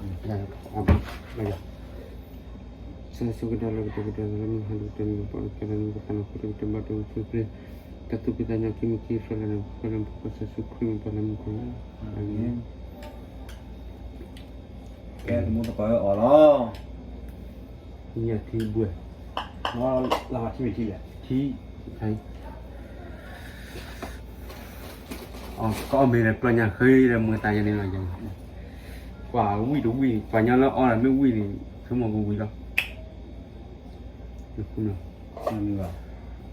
ယၤ, ဆၢဆိကတၢၢ်လၢကတၢၢ်ကတၢၢ်လၢမုၢ်ဟါတကတၢၢ်န့ၣ် ပှၤကတၢၢ်လၢမုၢ်ကသးနၢ်ဟူတကတၢၢ်ဘၣ်တၢ်အိၣ်ဆူၣ်ချ့ တၢ်သူၣ်ဖှံသးညီက့ၤမ့ၢ်က့ၤဖျါလၢ်န့ၣ် ပှၤလၢမုၢ်ကစၢ်ယ့ၣ်ၡူးခရံာ်မံၤပှၤလၢမုၢ်ကီၢ်လီၤ. အၤမ့ၣ်. ကဲတမူတကိးဝဲအီၤလီၤ. ညၣ်ထံဘှဲၣ်, လၢမၤထံမ့ၢ်ထံလဲၣ်, ထံ, အီၣ်မ့ၤဒီးကျီညၣ်ဃ့ဒီးမုၢ်သးယဲန့ၣ်လီၤ. ကွၢ်ဝံၣ်တဝံၣ် ပှၤညီလၢ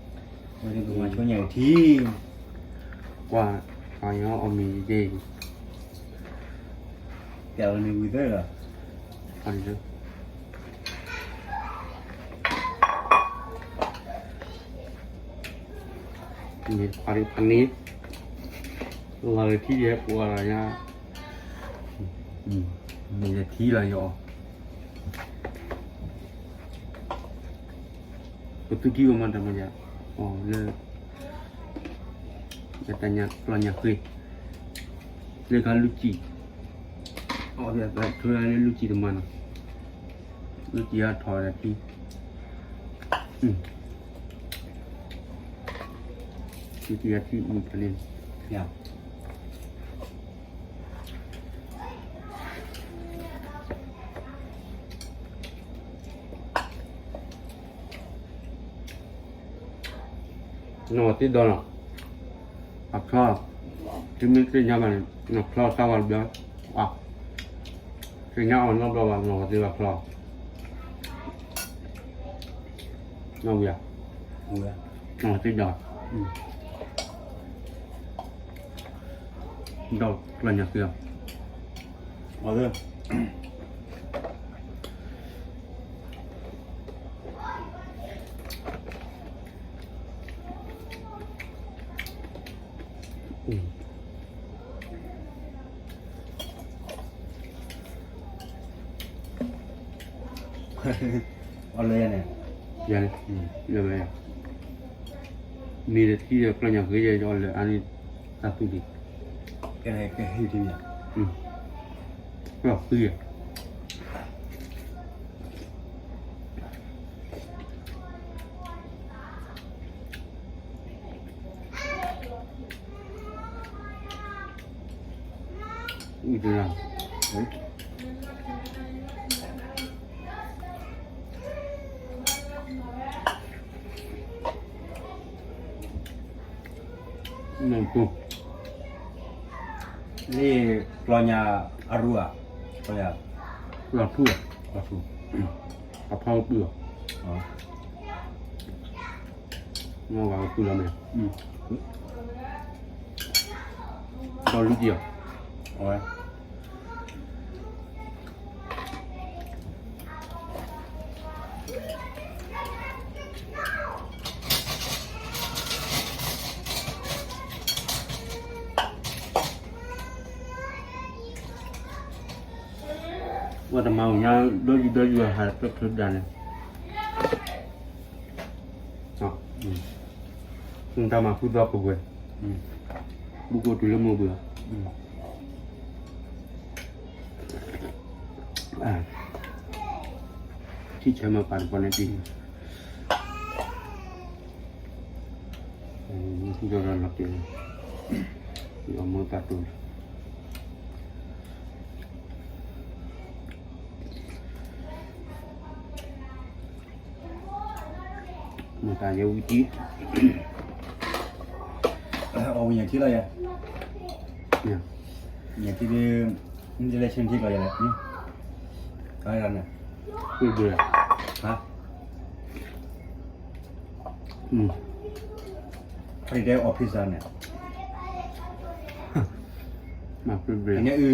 အီၣ်ဒီးမ့ၢ်ဝံၣ်န့ၣ် ဆိကမိၣ်ကဝံၤလီၤ. နမ့ၢ်ဘၣ်, ဝဲဒၣ်ကမၤဆိညၣ်ထံ, ကွၢ်, ပှၤညီအီၣ်မ့ၤယဲအံၤ, ပျးလီၤန့ၣ်ဝံၤသၢလီၤ. ဖးန့ၣ်, လီၤလၢထံယဲပှၤလီၤညါ, မ့ၢ်ယထံလီၤယအီၤ, ပသူထံဝဲမၤတၢ်မၤယၤ, အီၤလၢ ယတၢ်ညၣ်ကျီညၣ်ဃ့, လၢခါလူစံၣ်, အီၤပျးသးဆိလၢလူစံၣ်တမၤနီၤ, လူစံၣ်အထီၣ်ဒီးထံ, လူစံၣ်အထံမုၢ်ဖးန့ၣ်, ယၤ နီၢ်သ့ၣ်ဒီနီၤ, အချီ, သုမ့ၢ်သ့ၣ်ညါဘၣ်န့ၣ် နီၢ်ချီသၣ်ဝါတဘျီ, သ့ၣ်ညါအီၤနီတဘျီဘၣ် နီၢ်သ့ၣ်ဘၣ်ချီ, နီၢ်ဝံၤဧါ, နီၢ်သ့ၣ်ဒီ, ဒီးကျီညၣ်ဃ့အီၤ, အီၤလၢယၤန့ၣ်, ယၤန့ၣ်, လၢဝဲ, မ့ၢ်တထံၣ်ဒီးကျီညၣ်ဃ့ယဲအီၤလၢအါန့ၢ်တၢ်သူၣ်ဒံး, ကဟ့ၣ်ထံၣ်န့ၣ်, ကျီဃ့ယဲ အံၤတဂၤ, နပူၤ, လၢကျီညၣ်အရူဧါ, ကျီညၣ်, လီၤထူ, လီၤထူ, အဖီကပုၢ်လီၤ, မ့ၢ်ဝဲကပုၢ်လီၤမ့ၢ်, ဒီးလူကံၢ်အီၤ, အဝဲ ပှၤတမၤအီၣ်ညါ ဒီယုၢ်ဒီယုၢ်ဟးတချုးဒၣ်န့ၣ်, တၢ်မၤဖုသီပှဲၤပှဲၤ, ဘူးကအိၣ်တုၤလၢမိၢ်ဘှံး, ထံၣ်ဆၢမၤပာ်တပီၤန့ၣ်တံၢ်, ဒီးလီၤတံၢ်, အမိၢ်သးတိၤန့ၣ် မတၤယဲဝံၤတံၢ်, အီၣ်ဝံၤညၣ်ထံလီၤယၤ, ညၣ်ထံဒုး, မ့ၢ်တလဲၤဆၢထံကျီယၤလဲၣ်, တၢ်န့ၣ်, ဟါ, ဖဲတဲအီၣ်ဖံစါန့ၣ်, မၤပှဲၤပှဲၤန့ၣ်အု,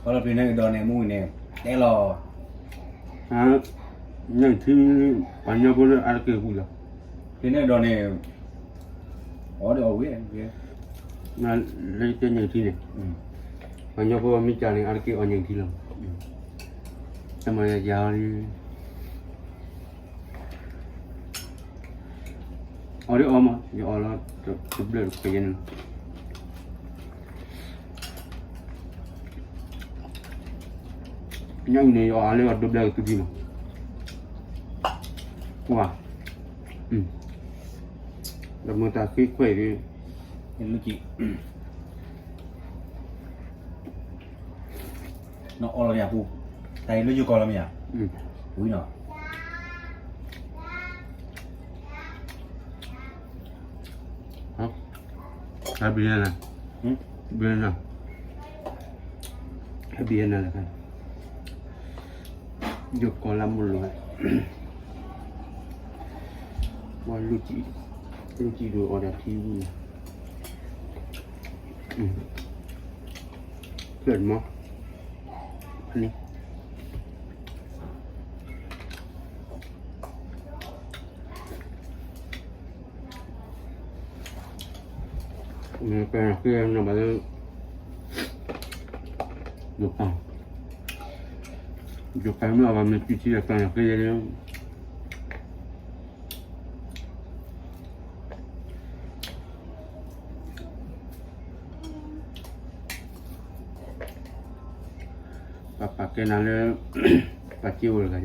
ပှၤလီၤပျံၤန့ၣ်ကဒီးန့ၣ် မူဝံၤန့ၣ်, တဲလီၤ, ညၣ်ထံ, ပှၤညီဖိလၢအါတက့ၢ်ဝံၤလီၤ, ပျံၤန့ၣ်ကဒီးန့ၣ်, အီၣ်ဒီးအီၣ်ဝံၤ, လၢကဲညၣ်ထံန့ၣ်, ပှၤညီဖိမ့ၢ်ကၢ်န့ၣ် အါတက့ၢ်အီၣ်ညၣ်ထံလီၤ, တမၤယၤယၤလီၤ အီၣ်ဒ်အီၣ်မး ယအီၣ်လီၤ တဘျၢၣ်တပှဲၤယဲန့ၣ်လီၤ. ညၣ်အံၤန့ၣ် ယအီၣ်လၢအဒိးဘျဲကသူထံမး, ကွၢ်, ဒီးမ့ၢ်တၢ်ဃ့ခွဲးဒီး, နအီၣ်လီၤယၤပူ, တၢ်အံၤလၢယကီၢ်လီၤမ့ၢ်ဧါ, ဝံၤနီၤ. ဟါ, ဟဲဘံနၤ, ဘံနၤ, ဟဲဘံနၤလၢခါ, ယကီၢ်လၢမုၢ်လီၤ, ဝဲ, လူၢ်ကံၣ်ဒိၣ်အီၣ်တၢ်ထံဝံၤ, ဖျၢၣ်မီၤ, ဖဲန့ၣ် မ့ၢ်ကဲနၤဃ့နၤဘၣ်လၢ ယပၢ်, ယပၢ်မ့ၢ်အီၣ်ဘၣ်မ့ၢ်ကံၣ်ထံဒီးကဲနၤဃ့လၢ ပပာ်ကဲနၤလၢ ပာ်က့ၤအိၣ်တဂၤညါ,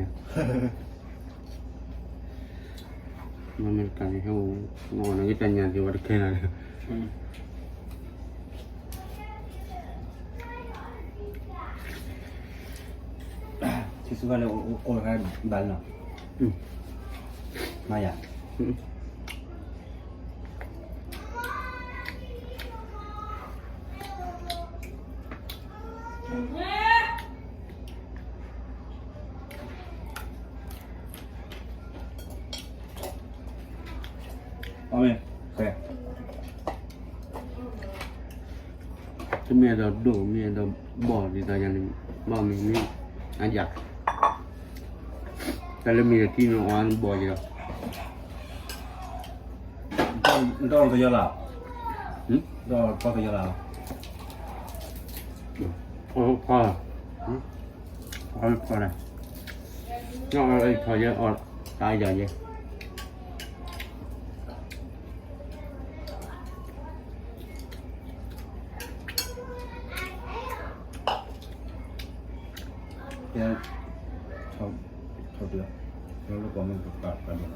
မ့ၢ်တကးန့ၣ် ဟဲအိၣ် နဂ့ၤတၢ်ညါက့ၤဝဲတကဲနၤလၢ ထံဆူဘၣ်လၢအိၣ်တခါဘၣ်လီၤ, မၤယၤ အီၣ်မ့ၢ်, တမ့ၢ်အဲၣ်ဒိးဒိၣ် မ့ၢ်အဲၣ်ဒိးဘီၣ်ဒ်သိးယၤန့ၣ်, ဘၣ်မ့ၢ်မ့ၢ်အယၤ, တၢ်လၢမ့ၢ်ယထံန့ၣ်အီၣ်ဘီၣ်ယၤ, နတအီၣ်တယီလၢ်, နတအီၣ်တယီလၢ်, အီၣ်ဖီ, အီၣ်ဖီ, နအီၣ်ဖီယဲအီၣ်တၢ်ယၤယဲ ကဲ, ထီၣ်, ထီၣ်တလၢ, လၢပှၤမ့ၢ်ပပာ်ပာ်ဒိၣ်လီၤ,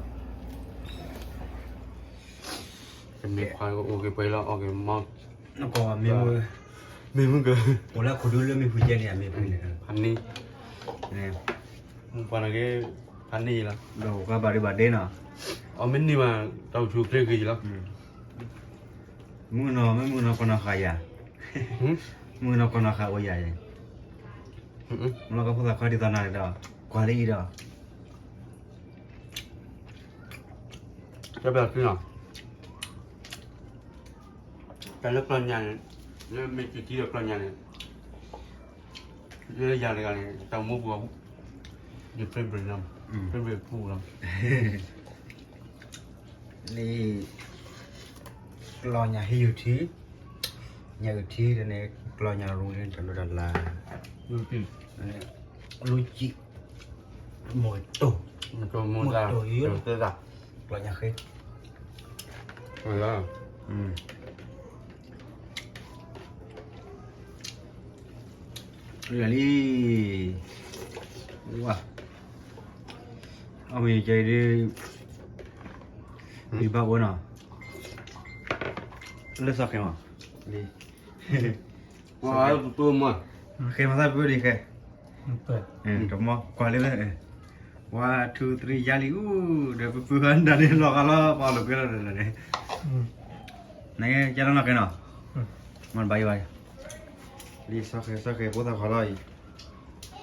တမ့ၢ်ခွါကအိၣ်က့ၤပှဲၤလီၤ အီၣ်က့ၤမီၢ်, နကီၢ်မ့ၢ်မုၢ်, မ့ၢ်မုၢ်က, အိၣ်လၢခိၣ်ဒူလၢမ့ၢ်ဖုၣ်ကဲန့ၣ် မ့ၢ်ဖုၣ်န့ၣ်, ဖးန့ၢ်, ပှၤနက့ၤ, ဖးန့ၢ်လီၤ, ဒီးကဘၣ်ဒံးဘၣ်ဒ့နီၤ, အီၣ်မ့ၢ်န့ၢ်မး, တၢ်အိၣ်ဆူၣ်အိၣ်ချ့ဂ့ၤလီၤ မုၢ်နီၤ မ့ၢ်မုၢ်နီၤကီၢ်နီၤဃာ်ယၤ, မုၢ်နီၤကီၢ်နီၤဃာ်အိၣ်ယၤ, မ့ၢ်လီၤကဖိသၣ်ခွါဒ်သိးနၤဒီး, ကွၢ်လၢအံၤဒီး, တၢ်ဘၣ်ဖုနီၤ, တၢ်လၢကျီၢ်ညါန့ၣ်, လၢမ့ၢ်က့ၤထံဒီးကျီၢ်ညါန့ၣ်, လၢယၤတဂၤန့ၣ် တၢ်မူပူၤ, ယ favorite လီၤ, favorite ပူၤလီၤ လံ, ကျီၢ်ညါဟ့ၣ်ယုၢ်ထံ, ညၣ်အုၣ်ထံန့ၣ် ကျီၢ်ညါရူန့ၣ် တၢ်ဒိးတၢ်လၤ, လူၤကံၣ်, မိၢ်တိၢ်, မိၢ်တိၢ်ယိယိ, ကျီၢ်ညါဃ့, လၢ လံ, ဝါ, အမ့ၢ်ကဲဒ်, ဒ်ဘၣ်ဝဲနီၤ, လၢစီၤဃဲမး, ဃဲမၤသးပၢဒံးဃဲ, တမီၢ်ကွၢ်လၢ, one two three ယါလံအူ, ဒီးပပၢၤဃာ်ဒၣ်န့ၣ်လီၤဂာ်လီၤ ပှၤလိာ်ကွဲလီၤဒၣ်န့ၣ်, နကဲလီၤနီၢ်ကဲနီၤ, မ့ၢ်ဘၣ်ယဘၣ်, လံစီၤဃဲ စီၤဃဲဖိသၣ်ခွါလီၤ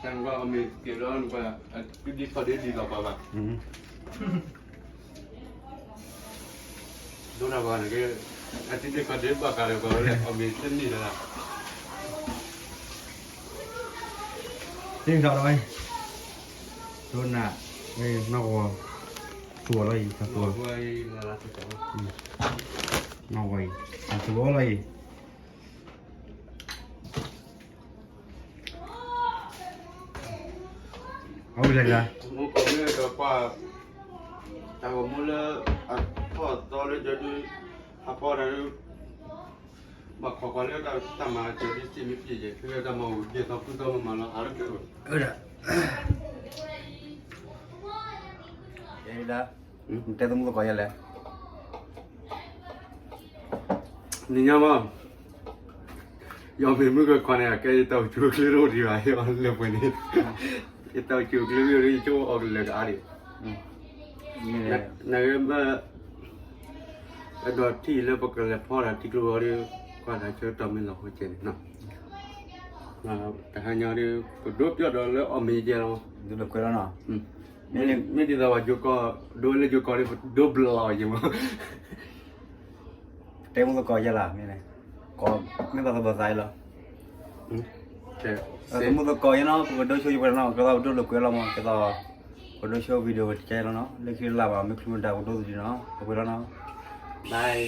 အံၤ, တၢ်နကီၢ်အမ့ၢ်ကဲလီၤ, ဒ်ခီဒ်ဒ်သိးပှၤဘၣ် ဒိၣ်နၤပှၤန့ၣ်က့, အတံၤဒ့ၣ်ကီၢ်ဒ့ၣ်ဘၣ်ကးဒီးပှၤဝဲလၢအမ့ၢ်တန့ၢ်လၢ်လၢ်, သ့ၣ်ထီၣ်လီၤ, ဒိၣ်နၤ, နီၢ်ဂီၤ, သူၣ်လီၤအံၤ, သူၣ်, နီၢ်ဂီၤအံၤ, သူၣ်လီၤအံၤ အဝဲလဲၤလၢ, မ့ၢ်ကီၢ်မ့ၢ်ဒီးပှၤ, တၢ်ဂီၤမူလၢ, အထီၣ်အသီလၢကဒု, ဟးဖီတၢ်ဒု, ဘၣ်ခိးကွၢ်လၢတၢ်မၤစၢၤဒ်စံးမ့ၢ်ပျံၤယဲၢ် ဖဲလၢတၢ်မၤအိၣ်ဒ်သိးဃုသီမၤမၤလီၤ အါလၢကၢၢ် နတဲသမူသကိးယဲလဲၣ် နညါမး ယမ့ၢ်မုၢ်ကခွါန့ၣ် အကဲယတၢ်အိၣ်ဆူၣ်အိၣ်ချ့တအိၣ်ဒံးဘၣ် ယလၢပှဲၤန့ၣ် ယတၢ်အိၣ်ဆူၣ်အိၣ်ချ့မ့ၢ်အိၣ်ဒီး ယဆိကမိၣ်အီၤကလၢာ်ကအါဒံး နဂ့ၤမ့ၢ် အဲၣ်ဒိးထံၣ်လၢပကလဲၤဖီၣ်ဒီးထံကျိအီၤဒီး ကွၢ်တၢ်ဆၢကတီၢ်မ့ၢ်လီၤဖိကဲန့ၣ်နီၤ တဟါညါဒီး ပဒိးပျီၢ်ဒီးလၢအီၣ်မ့ၤကဲလီၤ ဒိးလၢကွဲးလီၤနီၤ မ့ၢ်ဒ်သိးပှၤယိၤကီၢ် ဒိးလၢယိၤကီၢ်ဒီး ပဒိးဘျီၣ်အီၤယဲမး တဲမူသကိးယဲလီၤ မ့ၢ်န့ၣ် ကိးမ့ၢ်ဘၣ်သဘၣ်သးအံၤလီၤ သမူသကိးယဲနီၤ ပကဒိးဆိယပှဲၤနီၤ ကဲသိးပဒိးလၢကွဲးလီၤမး ကဲသိး ပဒိးဆိ video ပတကဲလီၤနီၤ လၢခံလၢ်ဘၣ် မ့ၢ်ချုးမ့ၢ်ဒၣ်ပဒိးသဒံးနီၤ ပကွဲးလီၤနီၤ bye